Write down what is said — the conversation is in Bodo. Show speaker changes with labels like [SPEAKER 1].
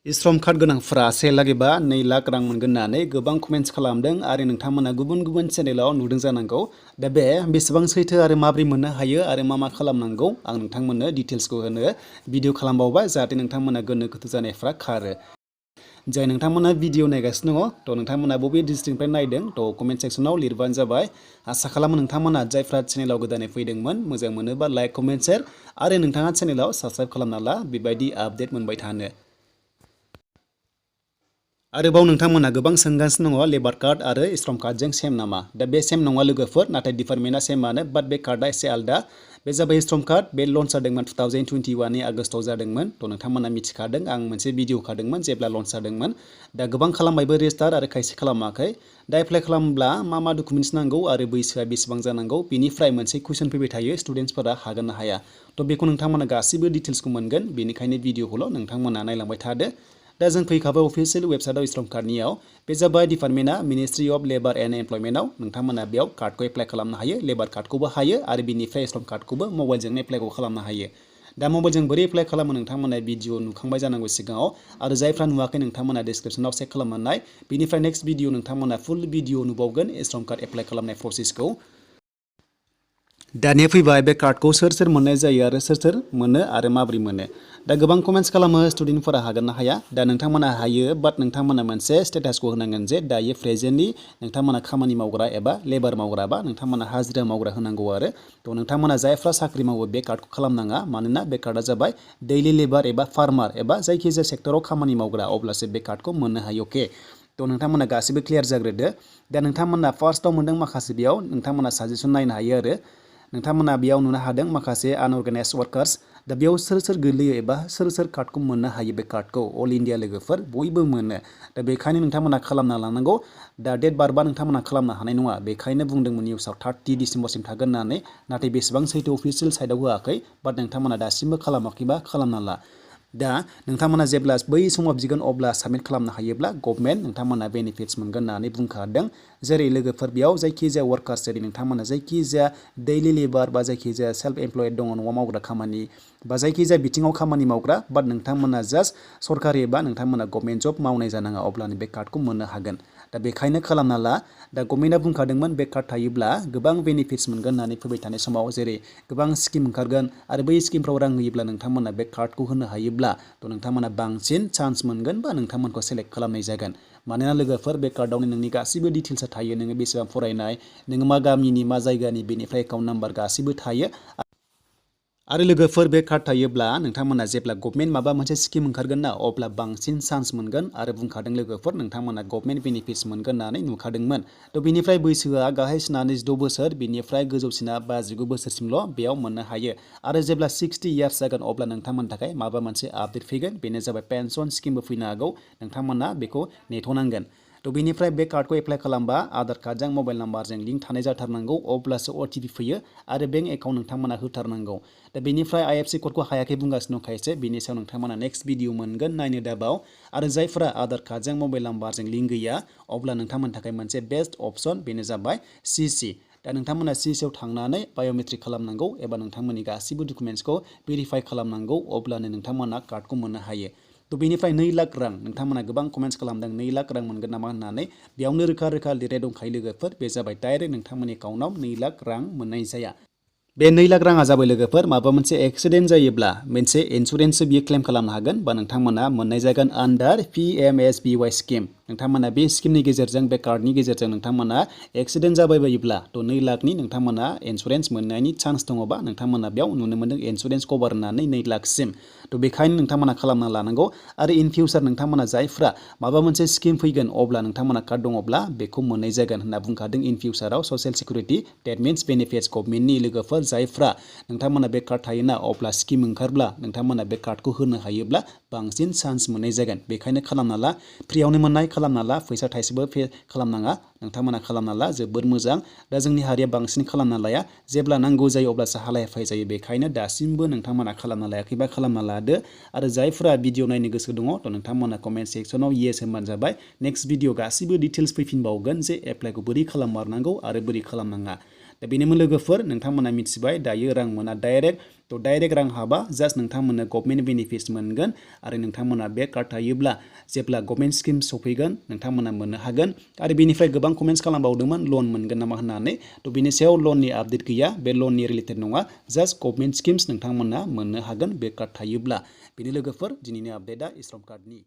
[SPEAKER 1] श्रम कार्ड गोनांफोरा से लागैबा 2 लाख रां मोनगोन होननानै गोबां कमेन्ट्स खालामदों आरो नोंथांमोना गुबुन गुबुन चेनेलाव नुदों जानांगौ। दा बे बेसेबां सैथो आरो माबोरै मोननो हायो आरो मा खालामनांगौ आं नोंथांमोननो डिटेल्सखौ होनो भिडिअ खालामबावबाय जाहाथे नोंथांमोना गोनो गोथो जानायफ्रा खारो। जाय नोंथांमोना भिडिअ नायगासिनो दङ थ' नोंथांमोना बबे डिस्ट्रिक्टनिफ्राय नायदों थ' कमेन्ट सेक्सनाव लिरबानो जाबाय। आसा खालामो नोंथांमोना जायफ्रा चेनेलाव गोदानै फैदोंमोन मोजां मोनोबा लाइक कमेन्ट शेयार आरो नोंथाङा चेनेलाव साबस्क्राइब खालामना ला बेबायदि आपडेट मोनबाय थानो। आरोबाव नोंथांमोना गोबां सोंगासिनो दङ लेबार कार्ड आरो श्रम कार्डजों सेम नामा? दा बे सेम नङा लोगोफोर, नाथाय डिपार्टमेन्टआ सेमानो, बाट बे कार्डआ एसे आलदा। बे जाबाय श्रम कार्ड, बे लन्च जादोंमोन 2021 नि आगस्टआव जादोंमोन। थ' नोंथांमोना मिथिखादों, आं मोनसे भिडिअ होखादोंमोन जेब्ला लन्च जादोंमोन। दा गोबां खालामबायबो रेजिस्टार आरो खायसे खालामाखै। दा एप्लाइ खालामब्ला मा डकुमेन्ट्स नांगौ आरो बैसोआ बेसेबां जानांगौ बेनिफ्राय मोनसे कुइसन फैबाय थायो स्टुडेन्टसफोरा हागोन ना हाया। थ' बेखौ नोंथांमोना गासिबो डिटेल्सखौ मोनगोन, बेनिखायनो भिडिअखौल' नोंथांमोना नायलांबाय थादो। दा जों फैखाबाय अफिसियेल वेबसाइटआव श्रम कार्डनियाव। बे जाबाय डिपार्टमेन्टआ मिनिस्ट्रि अफ लेबार एन्ड एमप्लयमेन्टआव। नोंथांमोना बेयाव कार्डखौ एप्लाइ खालामनो हायो, लेबार कार्डखौबो हायो आरो बिनिफ्राय श्रम कार्डखौबो मबाइलजोंनो एप्लाइखौ खालामनो हायो। दा मबाइलजों बोरै एप्लाइ खालामो नोंथांमोना भिडिअ नुखांबाय जानांगौ सिगाङाव, आरो जायफ्रा नुवाखै नोंथांमोना डिसक्रिपसनाव चेक खालामनानै नाय। बिनिफ्राय नेक्स्ट भिडिअ नोंथांमोना फुल भिडिअ नुबावगोन श्रम कार्ड एप्लाइ खालामनाय प्रसेसखौ। दानिया फैबाय बे कार्डखौ सोर मोननाय जायो आरो सोर मोनो आरो माबोरै मोनो। दा गोबां कमेन्ट्स खालामो स्टुडेन्टफोरा हागोन ना हाया। दा नोंथांमोना हायो, बाट नोंथांमोना मोनसे स्टेटासखौ होनांगोन जे दायो प्रेजेन्टलि नोंथांमोना खामानि मावग्रा एबा लेबार मावग्रा बा नोंथांमोना हाजिरा मावग्रा होनांगौ आरो। थ' नोंथांमोना जायफ्रा साख्रि मावो बे कार्डखौ खालामनाङा, मानोना बे कार्डआ जाबाय दैलि लेबार एबा फार्मार एबा जायखिजाया सेक्टराव खामानि मावग्रा, अब्लासो बे कार्डखौ मोननो हायो। अके, थ' नोंथांमोना गासिबो क्लियार जाग्रोदो। दा नोंथांमोना फार्स्टआव मोनदों माखासे बेयाव नोंथांमोना साजेसन नायनो हायो आरो। नोंथांमोना बेयाव नुनो हादों माखासे आनअर्गेनाइज वार्कार्स। दा बेयाव सोर गोलैयो एबा सोर कार्डखौ मोननो हायो बे कार्डखौ अल इन्डिया लोगोफोर बयबो मोनो। दा बेखायनो नोंथांमोना खालामना लानांगौ। दा डेट बारबा नोंथांमोना खालामनो हानाय नङा, बेखायनो बुंदोंमोन निउसाव 30 डिसेम्बरसिम थागोन होननानै। नाथाय बेसेबां सैथो अफिसियेल साइटआव होआखै, बाट नोंथांमोना दासिमबो खालामाखैबा खालामना ला। दा नोंथांमोना जेब्ला बै समाव बिगोन अब्ला साबमिट खालामनो हायोब्ला गभर्नमेन्ट नोंथांमोना बेनिफिट्स मोनगोन होननानै बुंखादों। जेरै लोगोफोर बेयाव जायखिजाया वार्कार्स, जेरै नोंथांमोना जायखिजाया दैलि लेबार बा जायखिजाया सेल्फ एमप्लयेड दङ न'आव मावग्रा खामानि बा जायखिजाया बिथिङाव खामानि मावग्रा, बाट नोंथांमोना जास्ट सरकारि एबा नोंथांमोना गभर्नमेन्ट जब मावनाय जानाङा, अब्लानो बे कार्डखौ मोननो हागोन। दा बेखायनो खालामना ला। दा गभर्नमेन्टआ बुंखादोंमोन बे कार्ड थायोब्ला गोबां बेनिफिट्स मोनगोन होननानै फैबाय थानाय समाव, जेरै गोबां स्किम ओंखारगोन आरो बै स्किमफ्राव रां होयोब्ला नोंथांमोना बे कार्डखौ होनो हायोब्ला थ' नोंथांमोना बांसिन चान्स मोनगोन बा नोंथांमोनखौ सेलेक्ट खालामनाय जागोन। मानोना लोगोफोर बे कार्डआवनो नोंनि गासिबो डिटेल्सआ थायो, नोङो बेसेबां फरायनाय, नोङो मा गामिनि मा जायगानि, बेनिफ्राय एकाउन्ट नाम्बार गासिबो थायो। आरो लोगोफोर बे कार्ड थायोब्ला नोंथांमोना जेब्ला गभर्नमेन्ट माबा मोनसे स्किम ओंखारगोन ना, अब्ला बांसिन चान्स मोनगोन। आरो बुंखादों लोगोफोर नोंथांमोना गभर्नमेन्ट बेनिफिट्स मोनगोन होननानै नुखादोंमोन। थ' बेनिफ्राय बैसोआ गाहायसिना 26 बोसोर, बेनिफ्राय गोजौसिना 59 बोसोरसिमल' बेयाव मोननो हायो। आरो जेब्ला 60 इयार्स जागोन अब्ला नोंथांमोननि थाखाय माबा मोनसे आपडेट फैगोन, बेनो जाबाय पेन्सन स्किमबो फैनो हागौ। नोंथांमोना बेखौ नेथ'नांगोन। थ' बेनिफ्राय बे कार्डखौ एप्लाइ खालामबा आधार कार्डजों मबाइल नाम्बारजों लिंक थानाय जाथारनांगौ, अब्लासो OTP फैयो आरो बेंक एकाउन्ट नोंथांमोना होथारनांगौ। दा बेनिफ्राय IFSC क'डखौ हायाखै बुंगासिनो दं खायसे, बेनि सायाव नोंथांमोना नेक्स्ट भिडिअ मोनगोन, नायनो दाबाव। आरो जायफोरा आधार कार्डजों मबाइल नाम्बारजों लिंक गैया, अब्ला नोंथांमोननि थाखाय मोनसे बेस्ट अप्शन, बेनो जाबाय CC। दा नोंथांमोना CCआव थांनानै बाय'मेट्रिक खालामनांगौ एबा नोंथांमोननि गासिबो डकुमेन्ट्सखौ भेरिफाइ खालामनांगौ, अब्लानो नोंथांमोना कार्डखौ मोननो हायो। थ' बेनिफ्राय 2 लाख रां, नोंथांमोना गोबां कमेन्ट्स खालामदों 2 लाख रां मोनगोन नामा होननानै। बेयावनो रोखा लिरनाय दंखायो लोगोफोर, बे जाबाय डाइरेक्ट नोंथांमोननि एकाउन्टआव 2 लाख रां मोननाय जाया। बे 2 लाख राङा जाबाय लोगोफोर माबा मोनसे एक्सिडेन्ट जायोब्ला मोनसे इन्सुरेन्ससो बियो क्लेम खालामनो हागोन, बा नोंथांमोना मोननाय जागोन आन्डार PMSBY स्किम। नोंथांमोना बे स्किमनि गेजेरजों, बे कार्डनि गेजेरजों नोंथांमोना एक्सिडेन्ट जाबाय बायोब्ला थ' 2 लाखनि नोंथांमोना इन्सुरेन्स मोननायनि चान्स दङबा नोंथांमोना बेयाव नुनो मोनदों इन्सुरेन्स कभार होननानै 2 लाखसिम। थ' बेखायनो नोंथांमोना खालामना लानांगौ। आरो इन फिउचार नोंथांमोना जायफ्रा माबा मोनसे स्किम फैगोन अब्ला नोंथांमोना कार्ड दङब्ला बेखौ मोननाय जागोन होनना बुंखादों इन फिउचाराव social security, that means benefits गभर्नमेन्टनि। लोगोफोर जायफ्रा नोंथांमोना बे कार्ड थायोना, अब्ला स्किम ओंखारब्ला नोंथांमोना बे कार्डखौ होनो हायोब्ला बांसिन चान्स मोननाय जागोन। बेखायनो खालामना ला, फ्रियावनो मोननाय खालामना ला, फैसा थाइसेबो पे खालामनाङा, नोंथांमोना खालामना ला, जोबोद मोजां। दा जोंनि हारिया बांसिन खालामना लाया, जेब्ला नांगौ जायो अब्लासो हालाय हाफाय जायो। बेखायनो दासिमबो नोंथांमोना खालामना लायाखैबा खालामना लादो। आरो जायफोरा भिडिअ नायनो गोसो दङ थ' नोंथांमोना कमेन्ट सेक्सनाव येस होनबानो जाबाय। नेक्स्ट भिडिअ गासिबो डिटेल्स फैफिनबावगोन जे एप्लाइखौ बोरै खालाममारनांगौ आरो बोरै खालामनाङा। दा बेनिमोन लोगोफोर नोंथांमोना मिथिबाय दायो रां मोना डाइरेक्ट थ' डाइरेक्ट रां हाबा जास्ट नोंथांमोननो गभर्नमेन्ट बेनिफिट्स मोनगोन आरो नोंथांमोना बे कार्ड थायोब्ला जेब्ला गभर्नमेन्ट स्किम सफैगोन नोंथांमोना मोननो हागोन आरो बेनिफ्राय गोबां कमेन्ट्स खालामबावदोंमोन लन मोनगोन नामा होननानै थ' बेनि सायाव लननि आपडेट गैया बे लननि रिलेटेड नङा जास्ट गभर्नमेन्ट स्किम्स नोंथांमोना मोननो हागोन बे कार्ड थायोब्ला बेनि लोगोफोर दिनैनि आपडेटआ इस्रम कार्डनि